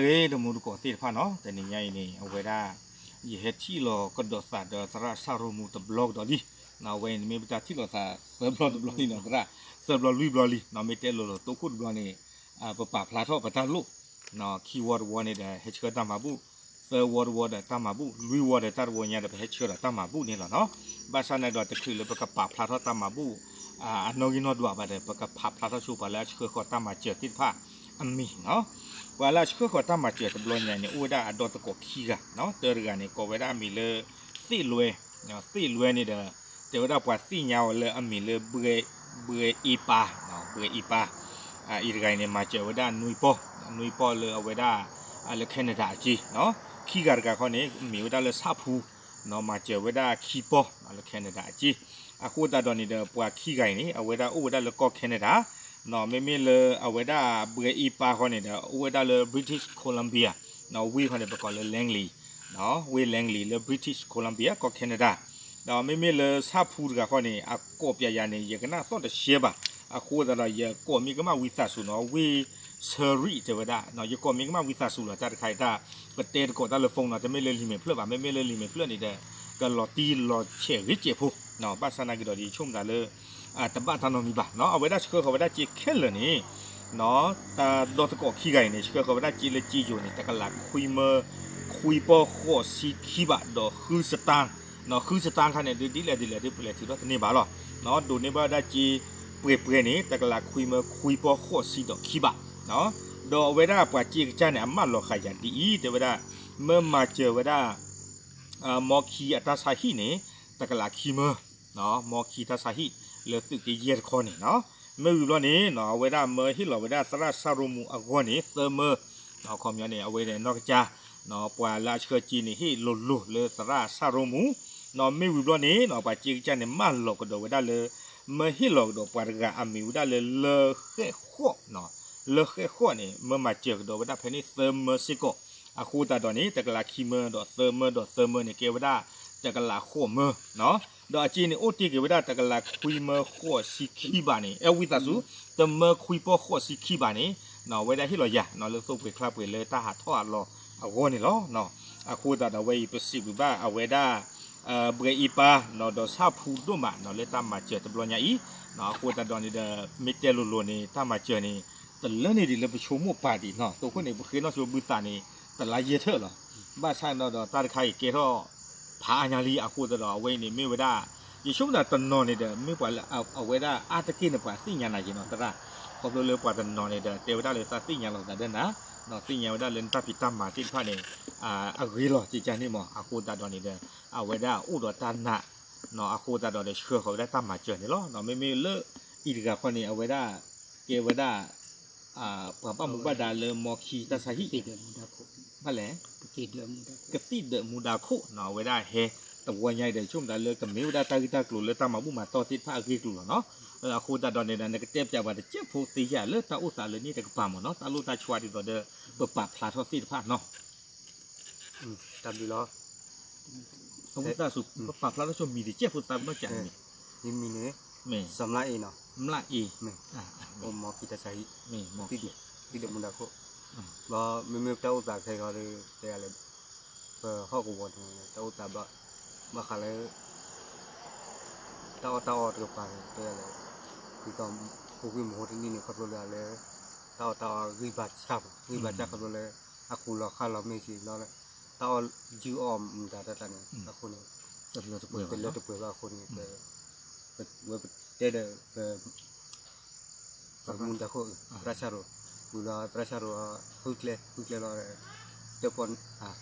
ဂ့ၤ တမူတကိးသ့ၣ်တဖၣ်နီၤ, တနံၤညါအံၤန့ၣ် အဝဲဒၣ် ယဟဲထံၣ်လီၤကဒီးသးဒီးသရၣ်ဆၣ်ရိမူတဘျီကဒီးလံ. အဝဲအံၤန့ၣ်မ့ၢ်ပတၢ်ထံၣ်လိာ်သးသၢဘျီတဘျီလံနီၤ, သရၣ်သၢဘျီလွံၢ်ဘျီလံနီၤ, မ့ၢ်တဲလိၤလိၤတိခိၣ်တဘျီန့ၣ် ပပာ်ဖျါထီၣ်ပတၢ်လိၣ် ခံဝီတဝီန့ၣ်ဒီး ဟဲဆှၢတၢ်မၤဘူၣ်, သၢဝီတဝီဒီးတၢ်မၤဘူၣ်, လွံၢ်ဝီဒီးတၢ်တဝီညါဒီး ပဟဲဆှၢဒီးတၢ်မၤဘူၣ်န့ၣ်လီၤနီၤ. ဘၣ်ဆၣ်န့ၣ်ဒီး တချုးလၢပကပာ်ဖျါထီၣ်တၢ်မၤဘူၣ် အနီၣ်ဂံၢ်နီၣ်ဒွးဘၣ်ဒီး ပကပာ်ဖျါထီၣ်ဆိပှၤလၢအဆှၢဃီၤတၢ်မၤစၢၤသ့ၣ်တဖၣ်အမံၤနီၤ. ပှၤလၢအဆှၢဃီၤတၢ်မၤစၢၤတဘျီညါန့ၣ် အိၣ်ဝဲဒၣ်အဒီသကိးခံဂၤနီၤ, တၢတဂၤန့ၣ် ကိးဝဲဒၣ်အမံၤလၢ သ့ၣ်လွဲ, သ့ၣ်လွဲန့ၣ်ဒီး တဲဝဲဒၣ်ပှၤသ့ၣ်ညါအီၤလၢအမံၤလၢ ဘှဲအ့ပၢ်, ဘှဲအ့ပၢ် အံၤတဂၤအံၤန့ၣ် မၤစၢၤဝဲဒၣ်နွံပီၢ်, နွံပီၢ်လၢအဝဲဒၣ် လၢ Canada အက့နီၤ. ခံဂၤတဂၤခီန့ၣ် မ့ၢ်ဝဲဒၣ်လၢဆၣ်ဖူနီၤ, မၤစၢၤဝဲဒၣ်ခံပီၢ်လၢ Canada အက့. အဃိသတးဒီးန့ၣ်ဒီး ပှၤခံဂၤအံၤန့ၣ် အဝဲဒၣ်အိၣ်ဝဲဒၣ်လၢကီၢ် Canada နီၤ, မ့မ့ၢ်လၢအဝဲဒၣ်ဘှဲအ့ပၢ်ခီန့ၣ်ဒီး အိၣ်ဝဲဒၣ်လၢ British Columbia နီၤ, ဝ့ၢ်ခီန့ၣ် ပကိးလၢ Langley ဝ့ၢ် Langley လၢ British Columbia ကီၢ် Canada. ဒီးမ့မ့ၢ်လၢဆၣ်ဖူတဂၤခီန့ၣ် အကိးပၠးယၤန့ၣ် ယကနၣ်သီၣ်တရှဲဘၣ်. အဃိသတးဒီး ယကိးမ့ၢ်ကမၣ်ဝံသးစူၤနီၤ, ဝ့ၢ် Surrey တဲဝဲဒၣ်, ယကိးမ့ၢ်ကမၣ်ဝံသးစူၤလီၤ, တၢ်တခါအံၤတၢ် ပတဲတကိးတၢ်လၢ phone နီၤ, တမ့ၢ်လၢလံာ်မဲာ်ဖျၢၣ်ဘၣ်, မ့မ့ၢ်လၢလံာ်မဲာ်ဖျၢၣ်န့ၣ်ဒီး ကလီၤတံၢ်လီၤဆဲးဂ့ၤစဲးဖိ, ဘၣ်ဆၣ်နာ်က့ၤဒီး ယဆိကမိၣ်သးလၢ တဘၣ်တၢ်နီတမံၤဘၣ်နီၤ. အဝဲဒၣ်ဆှၢဃီၤဝဲဒၣ်စ့ခဲလၢာ်န့ၣ် တၢ်ဒီသကိးခံဂၤအံၤန့ၣ် ဆှၢဃီၤဝဲဒၣ်စ့လၢစ့ယိၤန့ၣ် တကလးခွံမၢ ခွံပီၢ်ဃိးဆံခံဘးဒီးဃုစတၢၣ်နီၤ, ဃုစတၢၣ်ခါန့ၣ် ဒ်လဲၣ်ဒ်လဲၣ်ဒ်ပလဲၤထုးထီၣ်တန့ၢ်ဘၣ်လီၤ. ဒိးန့ၢ်ဘၣ်ဝဲဒၣ်စ့ပှဲၤပှဲၤန့ၣ် တကလးခွံမၢခွံပီၢ်ဃိးဆံဒီးခံဘး, ဒီးအဝဲဒၣ်ပှၤစ့ကစၢ်န့ၣ် အမၢလီၤဃာ်ယၤဒ်အံၤ တဲဝဲဒၣ် မၢမၤစၢၤဝဲဒၣ် မီခံအတၢ်ဆါဟံၣ်န့ၣ် တကလးခံမၢ မီခံတၢ်ဆါဟံၣ်လၢသုးက့ယဲၢ်တခီန့ၣ်နီၤ. မ့ၢ်ဝံၤဘျီန့ၣ် အဝဲဒၣ်မၢဟ့ၣ်လီၤဝဲဒၣ်သရၣ်ဆၣ်ရိမူအဂီၢ်န့ၣ် သၢမၢ အခီပညီန့ၣ် အဝဲန့ၣ်နီၢ်ကစၢ် ပှၤလၢအဆှၢစ့န့ၣ် ဟ့ၣ်လိၤလိၤလၢသရၣ်ဆၣ်ရိမူ, မ့ၢ်ဝံၤဘျီန့ၣ် ပှၤစ့ကစၢ်န့ၣ် မၢလီၤကဒီးဝဲဒၣ်လၢ မၢဟ့ၣ်လီၤကဒီးပှၤတဂၤအမံၤဝဲဒၣ်လၢ လၢဃဲၣ်ဃီၣ်, လၢဃဲၣ်ဃီၣ်န့ၣ် မၢမၤစၢၤကဒီးဝဲဒၣ်ဖဲန့ၣ်သၢမၢစ့ၢ်ကီး, အဃိသတးဒီးန့ၣ် တကလးခံမၢဒီးသၢမၢဒီးသၢမၢန့ၣ် ကဲဝဲဒၣ်တကလးဃိးမၢ ဒီးအစ့န့ၣ် အိၣ်တ့ၢ်က့ၤဝဲဒၣ်တကလးခွံမၢဃိးဆံခံဘးန့ၣ် အဲ ဝံသးစူၤ တမၢခွံပီၢ်ဃိးဆံခံဘးန့ၣ် အဝဲဒၣ်ဟ့ၣ်လီၤယၤ လၢသိၣ်ပှ့ၤချါပှ့ၤလၢတၢ်ဟးထီၣ်အလီၢ်အဂီၢ်န့ၣ်လီၤ. အဃိသတးဒီး အဝဲအံၤပစံးဘျုးဘၣ်အဝဲဒၣ် ဘှဲအ့ပၢ် ဒီးဆၣ်ဖူဒိၣ်မး လၢတၢ်မၤစၢၤတဘျီညါအံၤ, အဃိသတးဒီးန့ၣ်ဒီး မ့ၢ်တဲလိၤလိၤန့ၣ် တၢ်မၤစၢၤန့ၣ် တလၢန့ၣ်ဒ်လၢပဆိကမိၣ်ပာ်ဒံးနီၤ, သိးခိၣ်န့ၣ် ပဃ့နီၣ်ဆိဘုသးန့ၣ် တလါယဲၢ်ထၢၣ်လီၤ. ဘၣ်ဆၣ်ဒီးတၢ်တခါအံၤကဲထီၣ် ဖးအါညါလံ, အဃိသတးဒီး အဝဲအံၤန့ၣ်မ့ၢ်ဝဲဒၣ် ယဆိကမိၣ်သးတနီၤန့ၣ်ဒီး မ့ၢ်ပှၤလၢအဝဲဒၣ်အါတက့ၢ်န့ၣ် ပှၤသ့ၣ်ညါနၤက့ၤနီၤသရၣ်, ခီဖျိလၢပှၤတနီၤန့ၣ်ဒီး တဲဝဲဒၣ်လၢသးသ့ၣ်ညါလိာ်သးဒီးနၤ, သ့ၣ်ညါဝဲဒၣ်လၢနတၢ်ဖံးတၢ်မၤသ့ၣ်တဖၣ်န့ၣ် အဂ့ၤလီၤ ကကန့ၣ်မး, အဃိသတးဒီးန့ၣ်ဒီး အဝဲဒၣ်အိၣ်ဒီးတၢ်နာ် အဃိသတးဒီးဒီးဆှၢဃီၤဝဲဒၣ်တၢ်မၤစၢၤန့ၣ်လီၤ. မ့မ့ၢ်လၢအံၤတဂၤခီန့ၣ် အဝဲဒၣ် ကဲဝဲဒၣ် ပှၤဘၣ်မူဘၣ်ဒါလၢမီခံတၢ်ဆါဟံၣ် ဘၣ်လဲၣ် ကသံၣ်ဒၢးမူဒါခိၣ်နီၤ, အဝဲဒၣ်ဟဲတဝီညါအံၤဒီး ဆိကမိၣ်သးလၢကမ့ၢ်ဝဲဒၣ်တၢ်ဂ့ၢ်တၢ်ကျိၤလၢတၢ်မၤဘူၣ်မၤတီၢ်သ့ၣ်တဖၣ်အဂ့ၢ်အကျိၤလီၤနီၤ. အဃိသတးဒီးန့ၣ်ဒီး နကတဲပၠးပှၤတစဲးဖိသ့ယၤလၢတၢ်အိၣ်သးလၢန့ၣ်တကပၤမ့ၢ်နီၤ, တၢ်လိၣ်တၢ်ဆှါဒ်သိးဒီး ပပာ်ဖျါထီၣ်သ့ၣ်တဖၣ်နီၤ. တၢ်ဘျုးလီၤ. အဝဲသးစူၤ ပပာ်ဖျါထီၣ်ဆိမံၤတစဲးဖိသးပနီၣ်ကၠးန့ၣ်, ယမံၤန့ၣ် စီၤမျးအ့နီၤ, မျးအ့ အိၣ်မီခံတၢ်ဆါဟံၣ်, သံၣ်ဒၢးမူဒါခိၣ်, ဘၣ်မ့မ့ၢ်တၢ်အိၣ်သးခဲအံၤဒီး တဲယၤလၢ ပဟီၣ်ကဝီၤန့ၣ် တၢ်အိၣ်သးဘၣ် ဘၣ်ဃးလၢ တၢ်အီၣ်တၢ်အီတကပၤန့ၣ် တဲယၤလၢ ဒ်သိး ပူၤကွံာ်မဟိတနံၣ်န့ၣ် ခီဖျိလၢ တၢ်အီၣ်တၢ်အီဂံၢ်ဘါဆၣ်မး, ဂံၢ်ဘါဆၣ်ခီဖျိလၢ အဃူလီၤဃၣ်လီၤမ့ၢ်စ့ၢ်ကီးလီၤ, တၢ်အီၣ်ယုၢ်အီၣ်မူဒါတၢ်တၢ်န့ၣ် အဃိန့ၣ် တလၢတပှဲၤဘၣ်အဃိန့ၣ် ဝဲပတဲဒီး ပမူဒါခိၣ် သရၣ်ဆၣ်ရိၤ, ဝံၤလီၤသရၣ်ဆၣ်ရိၤ ဃုကျဲ ဃုကျဲလီၤ တၢ်ပီ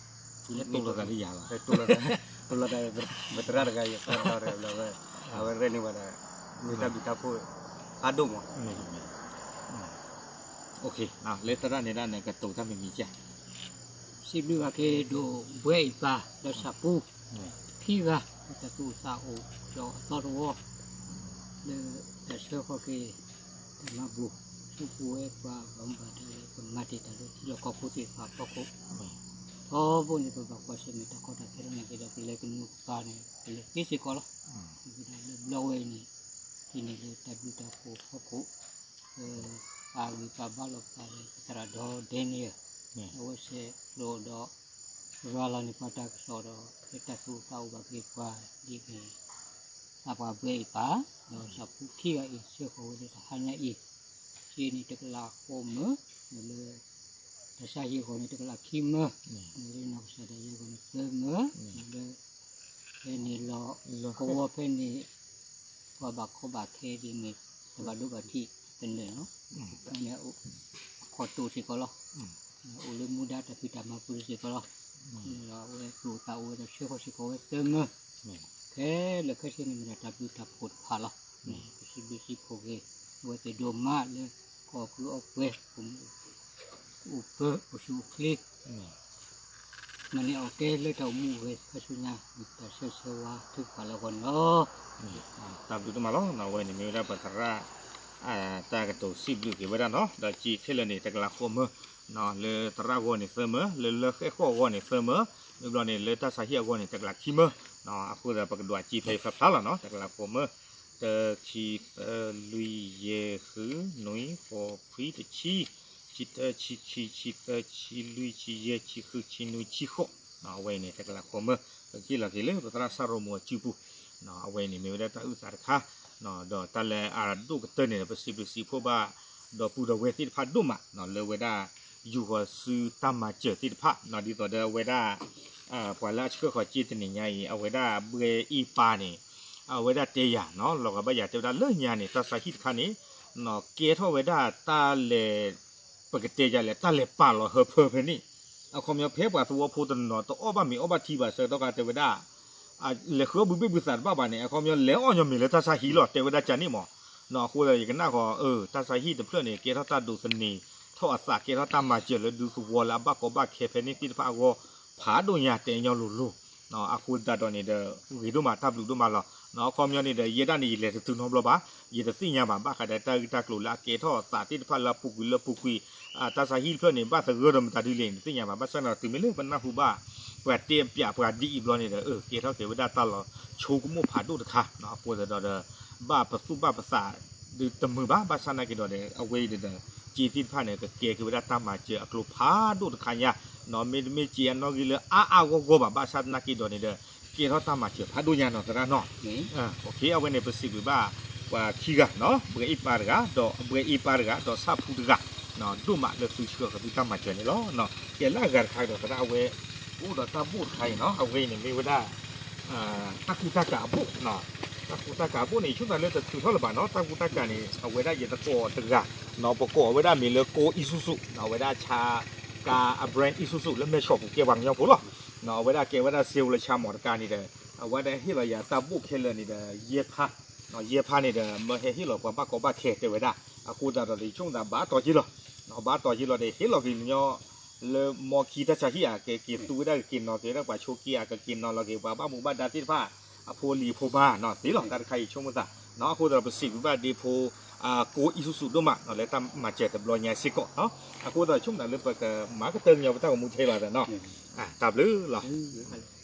တိၢ်လိာ်သးလၢယၤလီၤ, တိၢ်လိာ်သး ပသရၣ်တဂၤအံၤ သရၣ်ဒီး အဝဲရဲၣ်န့ၢ်ဝဲဒၣ် မ့ၢ်တၢ်ဘျုးတၢ်ဖှိၣ်ဖးဒိၣ်မး, လၢသရၣ်န့ၣ်ဒၣ်န့ၣ်ကတိၤတၢ်မံၤမံၤကၢ် စံးဘျုးဘၣ်က့ၤဒိၣ်ဘှဲအံၤပၢ် ဒီးဆၣ်ပူ ခံဂၤ ပတၢ်သူၣ်အိၣ်သးအိၣ်ဒီးအသီတဝီ လၢတၢ်ဆှၢဃီၤက့ၤ တၢ်မၤဘူၣ် ဆူပူၤဝဲပှၤဘၣ်မူဘၣ်ဒါလၢပမၤတ့ၢ်တၢ်လၢထံလီၢ်ကီၢ်ပူၤသ့ၣ်တဖၣ်အဖီခိၣ် ထီဘိန့ၣ် ပဘၣ်ကွၢ်ဆၢၣ်မဲာ်တၢ်ကီတၢ်ခဲလၢနာ်က့ဒီး ပလဲၤကနူၤကပၤန့ၣ် ပလဲၤသ့စ့ၢ်ကီးလီၤ. လၢဘျီဝဲအံၤန့ၣ် ဒ်န့ၣ်လၢတၢ်ဘျုးတၢ်ဖှိၣ်အဖီခိၣ် ပပာ်ဂံၢ်ပာ်ဘါလိာ်ပသးလၢပသရၣ်ဒီဒဲနံၣ်ဧၢ အဝဲဆဲးကျိးဒီး ရၤလီၤန့ၢ်ပှၤတၢ်ကစီၣ်ဒီး ဟဲတၢ်သူၣ်အိၣ်သးအိၣ်ဘၣ်က့ၤပှၤဒ်န့ၣ် သးပှၢ်ဘှဲအံၤပၢ် ဒီးဆၣ်ဖိခံဂၤအံၤ ဆှၢဃီၤဝဲလၢတဟါညါအံၤ, စ့န့ၣ်တကလးဃိးမၢ, လၢ တၢ်ဆါဟံၣ်အဂီၢ်န့ၣ် တကလးခံမၢ, လၢနီၢ်ကစၢ်ဒၣ်ယဲအဂီၢ်န့ၣ် သၢမၢ, လၢ ဖဲန့ၣ်လီၤ ကဝီၤဖဲန့ၣ် ပှၤဘၣ်ကီဘၣ်ခဲဒ်န့ၣ် တဘၣ်ဒိဘၣ်ထံးတနၢၤလီၤ. န့ၣ် အခီၣ်တိၢ်စ့ၢ်ကီးလီၤ. အိၣ်လၢမူဒါတၢ်ဖံးတၢ်မၤပူၤစ့ၢ်ကီးလီၤ. ဒီးအဝဲသူၣ်အိၣ်သးအိၣ်ဝဲဒီးဆှၢဃီၤစ့ၢ်ကီးဝဲသၢမၢ, ခဲလၢာ်ခဲဆ့န့ၣ်မ့ၢ်ဒၣ်တၢ်ဘျုးတၢ်ဖှိၣ်တဖၣ်လီၤ. ပစံးဘျုးစံးဖှိၣ်က့ၤ အဝဲသ့ၣ်ဒိၣ်မးလၢ ကီၢ်အကုၢ်အီပှဲၤ အိၣ်မူ အိၣ်ပၢၤ အိၣ်ဆူၣ်အိၣ်ချ့ မၤန့ၢ်အီၣ်ကဲလၢတၢ်အိၣ်မူအိၣ်ဂဲၤ ခါဆူညါ တၢ်ဆၢဂ့ၤဆၢဝါထုကဖၣ်လၢအဂီၢ်န့ၣ်လီၤ. တၢ်ဘျုးဒိၣ်မးလီၤ. အဝဲန့ၣ်မ့ၢ်ဝဲဒၣ်ပသရၣ် တၢ်ကတိၤစံးဘျုးက့ၤဝဲဒၣ်နီၤ ဒီးစ့ခဲလၢာ်န့ၣ် တကလးဃိးမၢ လၢသရၣ်အဂီၢ်န့ၣ်သၢမၢ, လၢလၢဃဲၣ်ဃီၣ်အဂီၢ်န့ၣ်သၢမၢ, မ့ၢ်ဘျီန့ၣ် လၢတၢ်ဆါဟံၣ်အဂီၢ်န့ၣ် တကလးခံမၢ, အဃိသတးပကဒွးစ့ဖဲအံၤဖျါဖျါလီၤနီၤ တကလးဃိးမၢ, တၢ ခံ သၢ လွံၢ် ယဲၢ် ဃု နွံ ဃိး ခွံ တဆံ, ဆံတၢ ဆံခံ ဆံသၢ ဆံလွံၢ် ဆံယဲၢ် ဆံဃု ဆံနွံ ဆံဃိး, အဝဲအံၤန့ၣ် တကလးဃိးမၢ, ပကဟ့ၣ်လီၤက့ၤလၢပသရၣ်စၢ်ရိမိၤအစုပူၤ, အဝဲအံၤန့ၣ်မ့ၢ်ဝဲဒၣ်တၢ်အုၣ်သးတခါ, ဒီးတၢ်လၢအဒိၣ်ကတၢၢ်န့ၣ်ဒီး ပစံးဘျုးစံးဖှိၣ်ဘၣ် ဒီပုၢ်ဒီဝဲၢ်သ့ၣ်တဖၣ်ဒိၣ်မး လၢဝဲဒၣ် ယူၤဃီၤဆူတၢ်မၤစၢၤသ့ၣ်တဖၣ် ဒ်သိးဒီးအဝဲဒၣ် ပှၤလၢအဆှၢဃီၤစ့တနံၤညါအံၤ အဝဲဒၣ်ဘှဲအ့ပၢ်န့ၣ် အဝဲဒၣ်တဲယၤနီၤ လီၤဂာ်ဘၣ်ယၤတဲဝဲဒၣ်လၢညါန့ၣ် တၢ်ဆါဟံၣ်တခါန့ၣ် ကဲထီၣ်ဝဲဒၣ်တၢ်လဲၤ ပကတဲယၤလဲၣ် တၢ်လဲၤပာ်လီၤဟၢဖၢဖဲန့ၣ် အခီပညီဖဲပှၤသဝီဖိတနီၤ တအီၣ်ဘၣ်မ့ၤအီၣ်ဘၣ်ထံဘၣ်ဆၢကတီၢ်ခါတဲဝဲဒၣ် လဲၤဃုအီၣ်ဘုဘ့ၣ်ဘုသးတဘၣ်ဘၣ်န့ၣ် အခီပညီလဲၤအီၣ်ညီမ့ၤလၢတၢ်ဆါဟံၣ်လီၤ တဲဝဲဒၣ်ကန့ၣ်မး, အဃိသတးယကနၣ်ဃီ တၢ်ဆါဟံၣ်တဖျၢၣ်န့ၣ် ကဲထီၣ်တၢ်ဒိးသန့ၤထီၣ်အသး ကဲထီၣ်တၢ်မၤစၢၤလၢဒူသဝီလၢအဘၣ်ကီဘၣ်ခဲဖဲန့ၣ်သ့ၣ်တဖၣ်အဂီၢ် ဖးဒိၣ်ညါတဲညီလိၤလိၤ, အဃိသတးဒီးန့ၣ်ဒီး ဂ့ၤဒိၣ်မးတၢ်ဘျုးဒိၣ်မးလီၤ, အခီပညီန့ၣ်ဒီး ယဲဒၣ်န့ၣ် ယလဲၤတတုၤနီတဘျီဘၣ်, ယတသ့ၣ်ညါဘၣ် ဘၣ်ဃးဒီးတၢ်ဂ့ၢ်တၢ်ကျိၤလၢအကဲထီၣ်အသးသ့ၣ်တဖၣ်လၢအပူၤကွံာ်လၢပူၤကွံာ် တၢ်ဆါဟံၣ်တဖျၢၣ်န့ၣ် ဘၣ်သဂၢၢ်ဒီးမတၤဒ်လဲၣ်န့ၣ် တသ့ၣ်ညါဘၣ်, ဘၣ်ဆၣ်န့ၣ်တုၤမ့ၢ်လၢပနၢ်ဟူဘၣ် ပှၤတဲအပျးပှၤဒ်အံၤဘျီန့ၣ်ဒီး ကဲထီၣ်က့ၤဝဲဒၣ်တၢ်လီၤဆိကမိၣ်ဖးဒိၣ်တခါ, အဃိသတးဒီး ဘၣ်ပသူၣ်ဘၣ်ပသး ဒုးတမုာ်ဘၣ်, ဘၣ်ဆၣ်နာ်က့ၤဒီး အဝဲအံၤဒီး စ့သ့ၣ်တဖၣ်န့ၣ် ကကဲက့ၤဝဲဒၣ်တၢ်မၤစၢၤအကျိၤဖးဒိၣ်တခါညါ, မ့တမ့ၢ်စ့အနီၣ်ဂံၢ်လၢအါအါဂီၢ်ဂီၢ်ဘၣ်, ဘၣ်ဆၣ်နာ်က့ၤဒီးန့ၣ်ဒီး ကဲထီၣ်တၢ်မၤစၢၤဖးဒိၣ်ညါနီၤသရၣ်နီၤ, အဝဲန့ၣ် ပစံးဘျုးဘၣ် ပှၤခံဂၤနီၤ, ဘှဲအ့ပၢ်တဂၤ ဒီးဘှဲအ့ပၢ်တဂၤ ဒီးဆၣ်ဖူတဂၤ ဒိၣ်မးလၢသုဆှၢဃီၤသုတၢ်မၤစၢၤန့ၣ်လီၤ, ကဲလၢအဂၤတခါဒီးသရၣ်အဝဲ အိၣ်ဒီးတၢ်ဘိၣ်တခါအံၤနီၤ, အဝဲအံၤန့ၣ်မ့ၢ်ဝဲဒၣ် တၢ်ကူတၢ်ကၤအဘိၣ်, တၢ်ကူတၢ်ကၤအဘိၣ်န့ၣ် ယဆိကမိၣ်လၢတထုးထီၣ်လၢၤဘၣ်နီၤ, တၢ်ကူတၢ်ကၤန့ၣ် အဝဲဒၣ်ယသကိးတဂၤ, ပကိးအဝဲဒၣ်မ့ၢ်လၢကိအံၣ်ဆူၣ်ဆူၣ်, အဝဲဒၣ်ဆါကါအ brand အံၣ်ဆူၣ်ဆူၣ်လၢမဲၢ်ဆီးပူၤကဲပှၤကညီဖိလီၤ, အဝဲဒၣ်ကဲဝဲဒၣ် sales လၢဆါမီၢ်တကါန့ၣ်ဒီး အဝဲဒၣ်ဟ့ၣ်လီၤယၤတၢ်ဘိၣ်ခဲလၢာ်န့ၣ်ဒီး ယဲၢ်ဖါ ယဲၢ်ဖါန့ၣ်ဒီး မ့ၢ်ဟဲဟ့ၣ်လီၤပှၤဘၣ်ကီဘၣ်ခဲတဲဝဲဒၣ်, အဃိသတးဒီး ယဆိကမိၣ်သးဘၣ်တီၤယ့ၢ်လီၤ, ဘၣ်တီၤယ့ၢ်လီၤဒီး ဟ့ၣ်လီၤက့ၤညီ လၢမီခံတၢ်ဆါဟံၣ်ဧါ ကက့ၤသူဝဲဒၣ်ကက့ၤနီၤက့ၤဝဲဒၣ်ပှၤဆိးက့ဧါ ကက့ၤနီၤလီၤက့ၤ ပှၤဘၣ်မူဘၣ်ဒါသ့ၣ်တဖၣ် အဖိအလံၤအဖိမါနီၤ သ့လီၤ, တၢ်တခါအံၤဆိကမိၣ်သး, အဃိသတးဒီး ပစံးဘျုးဘၣ်ဒ့ဖိ ကိအံၣ်ဆူၣ်ဆူၣ်ဒိၣ်မးနီၤ လၢတၢ်မၤစၢၤတဘျီညါစ့ၢ်ကီး, အဃိသတးဒီး ဆိကမိၣ်သးလၢပကမၤကတၢၢ်ကညီၤပတၢ်ဂီၤမူထဲလီၤသးနီၤ, တၢ်ဘျုးလီၤ.